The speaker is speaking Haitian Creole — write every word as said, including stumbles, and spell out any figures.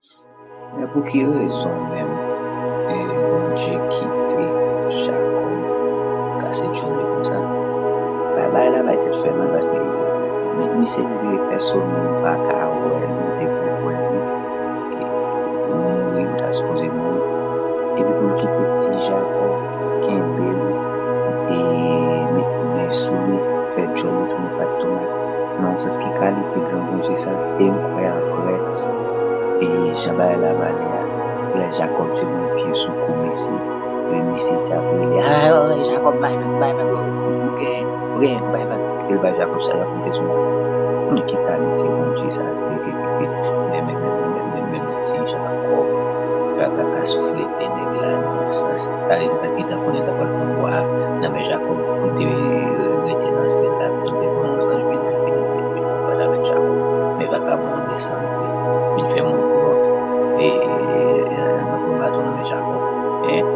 Men pou ki rezon menm, e, Bondye kite Jakòb kase djòl li konsa? Bagay la bay tèt fè mal, paske li, misye di li pèsonn pa ka wè li, depi w wè li, e, ou mouri, ou ta sipoze mouri. Epi pou l kite ti Jakòb kenbe li, e, met men sou li, fè djòl li tounen pat tomat. Nan yon sans, ki kalite gran Bondye sa? E m kwè an vrè, e jan bagay la pale a, lè Jakòb te gen yon pye sou kou misye, e misye t ap rele, "Ah, Jakòb, bay vag, bay vag, ou gen, ou gen, bay vag." E l bay Jakòb sa Jakòb bezwen. Men ki kalite Bondye sa ki rete pitit? Men, men, men, men, men, men, men ti Jakòb. Kaka ka souflete nèg la nan yon sans. Sa vle di, fèt ki t ap konnen t ap pral pran bwa a nan men Jakòb pou te rete nan syèl la, pou te pran yon zanj vin, vin, vin, vin, vin konbat avèk Jakòb. Men vagabon an desann vin fè manglòt, e, e, e, nan pran baton nan men Jakòb. Hein?